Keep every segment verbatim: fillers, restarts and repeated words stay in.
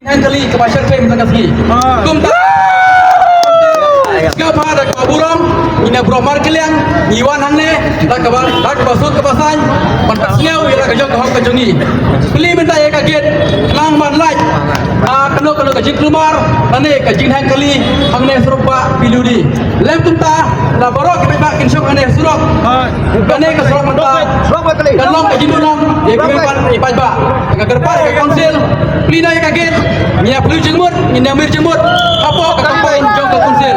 Ngan kali kaba shyrkhei mynta ka sngi. Kumta, sngewbha da kaba burom, ngi na burom markylliang, ngi wan hangne da kaba, da kaba suk kaba saiñ, ban pynsngew ïa la ka jong ka hok ka jong ngi. Plie mynta ïa ka gate, khnang ban lait, ah, kano kano ka jingkulmar lane ka jingnang kali hangne surok ba P W D. Lem kumta, la baroh ki paidbah kin shong hangne surok. Kane ka surok mynta kan long ka jingduhnong ïa ki member ki paidbah. Nga kyrpad ïa ka council, plie noh ïa ka gate, ngi ïa plie jingmut, ngi ïa mir jingmut hapoh ka compound jong ka council.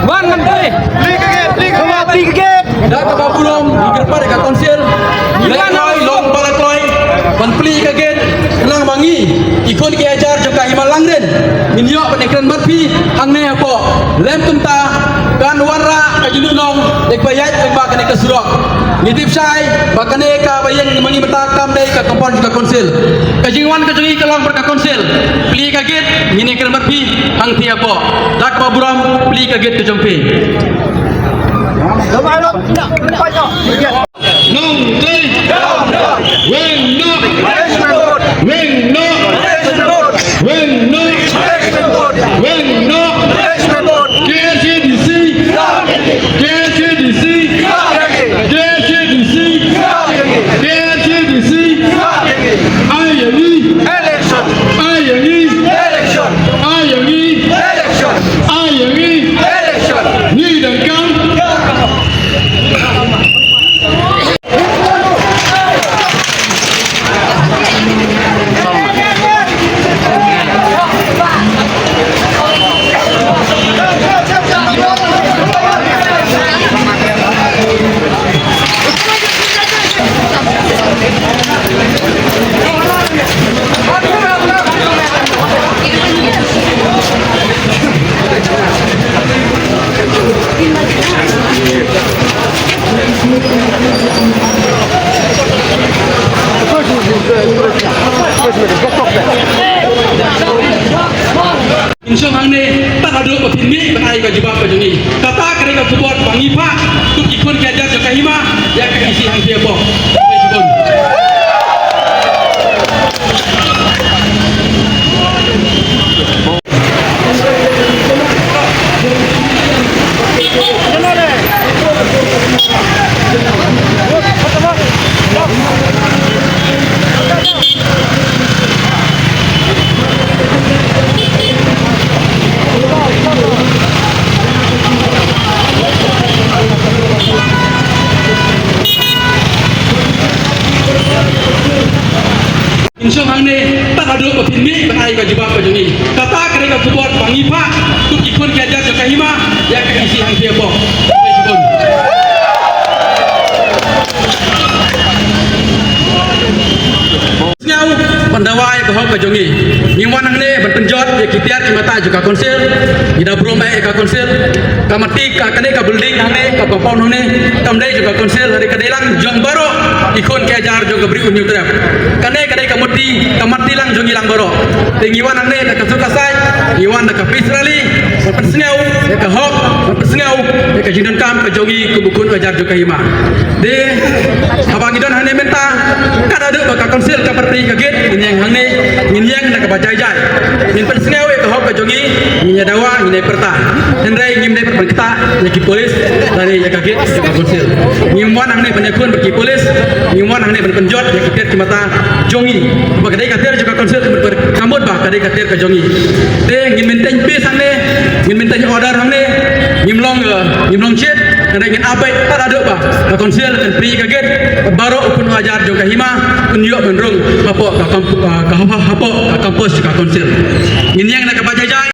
Wan ngan plie. Plie ka gate, plie ka gate. Da kaba burom, ngi kyrpad ïa ka council, leh kloi, long ba la kloi ban plie ka gate, khnang ba ngi, ki khun ki hajar jong ka Hima Langrin, ngin ïoh ban ïakren bad phi hangne hapoh. Lem kumta, kan wanrah ka jingduhnong ïa kiba ïaid lyngba kane ka surok. Ngi tip shai ba kane kaba ïeng ma ngi mynta kam dei ka compound jong ka council. Ka jingwan ka jong ngi ka long bad ka council. Plie ka gate, ngin ïakren bad phi hangtei hapoh. Da kaba burom, plie ka gate ka jong phi. Nongtei. Weng noh. Weng noh. Weng noh. Weng noh. K H A D C. K H A D C. K H A D C. K H A D C. Ai ïa ngi. Election. Ai ïa ngi. Election. Ai ïa ngi. Election. Ai ïa ngi. Election. Ngi dang kam. Ngi shong hangne tang haduh ba phin mih ban ai ka jubab ka jong ngi. Kata ka dei ka khubor ba ngi phah kum ki khun ki hajar jong ka Hima ïa ka E C hangtei hapoh. Ngi shong hangne tang haduh ba phin mih ban ai ka jubab ka jong ngi. Kata ka dei ka khubor ba ngi phah kum ki Sngewbha ban dawa ïa ka hok ka jong ngi. Ngi wan hangne ban pynjot ïa ki tiar ki mata jong ka council. Ngi da burom ïa ka council. Ka mati ka kane ka building hangne, ka compound hangne, kam dei jong ka council, hynrei ka dei lang jong baroh ki khun ki hajar jong ka Bri u Hynñiewtrep. Kane ka dei ka mati, ka mati lang jong ngi lang baroh. Te ngi wan hangne da ka suk ka sai, ngi wan da ka peace rally, ban pynsngew ïa ka hok, ban pynsngew ïa ka jingdonkam ka jong ngi kum u khun u hajar jong ka hima. Te haba ngi don hangne mynta, kat haduh ba ka council kam pyrta ïa ka gate, ngin ïeng hangne, ngin ïeng da kaba jai jai. Ngin pynsngew ïa ka hok ka jong ngi, ngin ïa dawa, ngin ïa pyrta. Hynrei ngim dei ban ktah ïa ki police lane ïa ka gate jong ka council. Ngim wan hangne ban ïakhun bad ki police, ngim wan hangne ban pynjot ïa ki tiar ki mata jong ngi. Ba ka dei ka tiar jong ka council, ka mut ba ka dei ka tiar ka jong ngi. Te ngin maintain peace hangne, ngin maintain order hangne, ngim long, eh, ngim long shit, hynrei ngin ap beit kat haduh ba ka council kan plie ka gate, baroh u khun u hajar jong ka hima un ïoh ban rung hapoh ka kamp-, ah, ka hap-, hapoh ka campus jong ka council. Ngin ïeng na ka bajai